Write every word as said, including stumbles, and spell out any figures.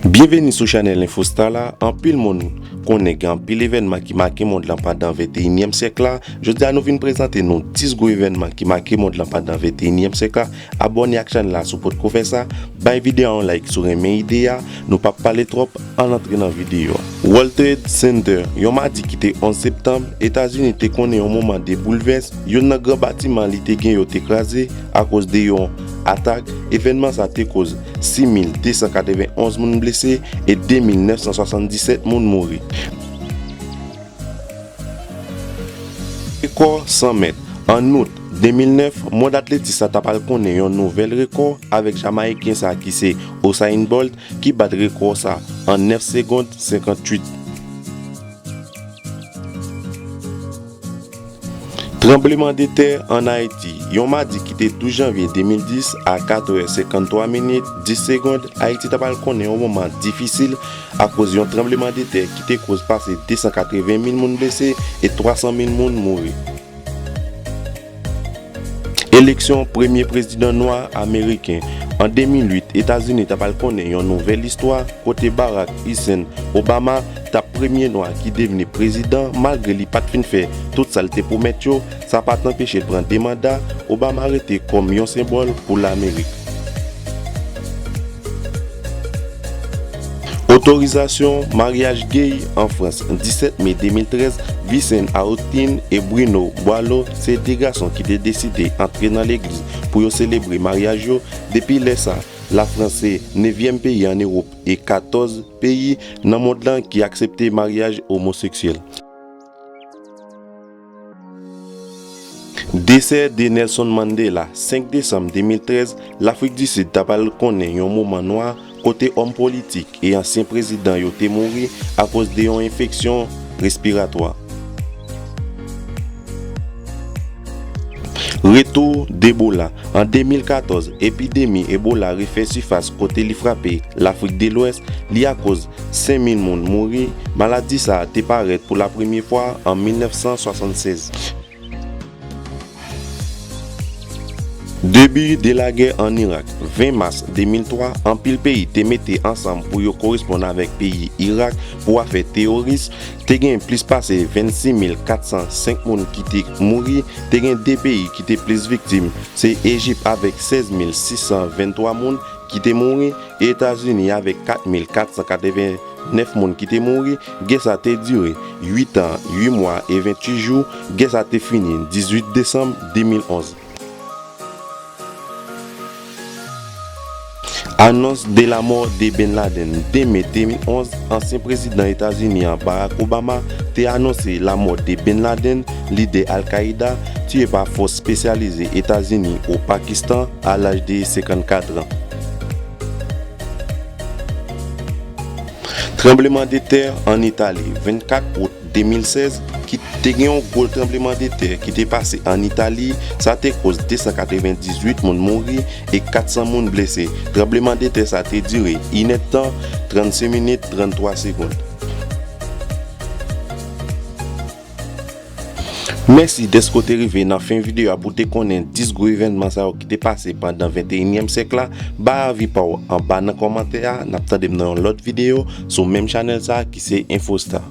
Byenveni sou chanèl Infostar la. Anpil moun konnen gen anpil evènman ki make mond lan pandan venteyinyèm syèk la. Jodi a nou vin prezante nou dis gwo evènman ki make mond lan pandan venteyinyèm syèk la. Abòne ak chanèl la si w potko fè sa. Bay videyo a yon like si w renmen ide a. Nou p ap pale twòp, ann antre nan videyo a. World Trade Center, yon madi ki te onz septanm, Etazini te konnen yon moman de boulvès. Youn nan gran batiman li te gen yo te kraze akoz de yon atak. Evènman sa te koz sis mil de san katreven onz moun blese e de mil nèf san swasanndisèt moun mouri. Rekò san mèt. An out de mil nèf, mond atletis la t ap al konnen yon nouvèl rekò avèk Jamayiken sa ki se Usain Bolt ki bat rekò sa an nèf segond senkantuit. Tranblemanntè ann Ayiti. Yon madi ki te douz janvye de mil dis a katrè senkannntwa minit dis segond, Ayiti t ap al konnen yon moman difisil akoz yon tranblemanntè ki te koz pase de san katreven mil moun blese e twa san mil moun mouri. Eleksyon premye prezidan nwa ameriken. An de mil uit, Etazini t ap al konnen yon nouvèl istwa kote Barack Hussein Obama t ap premye nwa ki devni prezidan malgre li pa t fin fè tout sa l te pwomèt yo. Sa pa t anpeche l pran de manda. Obama rete kòm yon senbòl pou Lamerik. Otorizasyon maryaj gay an Frans. Disèt me de mil trèz, Vicent Aotin e Bruno Boileau se de gason ki te deside antre nan legliz pou yo selebre maryaj yo. Depi lè sa, Lafrans se nevyèm peyi ann Ewòp e katòz peyi nan mond lan ki aksepte maryaj omoseksyèl. Desè de Nelson Mandela. Senk desanm de mil trèz, Lafrik di Sid t ap al konnen yon moman nwa kote òm politik e ansyen prezidan yo te mouri akoz de yon enfeksyon respiratwa. Retou Ebola. An de mil katòz, epidemi Ebola refè sifas kote li frape Lafrik de Lwès. Li akoz senk mil moun mouri. Maladi sa a te parèt pou lapremye fwa an mil nèf san swasannsèz. Début de la guerre en Irak. Ven mas de mil twa, anpil peyi te mete ansanm pou yo koresponn avèk peyi Irak pou afè teworis. Te gen plis pase vennsis mil kat san senk moun ki te mouri. Te gen de peyi ki te plis viktim, se Ejip avèk sèz mil sis san venntwa moun ki te mouri e Etazini avèk kat mil kat san katreven nèf moun ki te mouri. Gè sa te dire uit an, uit mwa e venntuit jou. Gè sa te fini dizuit desanm de mil onz. Annonce de la mort de Ben Laden. De me de mil onz, ansyen prezidan Etazini an, Barack Obama, te anonse lamò de Ben Laden, lidè Al-Qaeda, tiye pa fòs espesyalize Etazini o Pakistan, a laj de senkannkat an. Tranblemanntè ann Itali, vennkat out de mil sèz, ki te gen yon gwo tranblemanntè ki te pase ann Itali. Sa te koz de san katrevendizuit moun mouri e kat san moun blese. Tranblemanntè sa te dire inèdtan, trannsenk minit, tranntwa segonn. Mèsi dèske w te rive nan fen videyo a pou w te konnen dis gwo evènman sa yo ki te pase pandan venteyinyèm syèk la. Bay avi pa w anba nan kòmantè a. N ap tande m nan yon lòt videyo sou menm chanèl sa a ki se Infostar.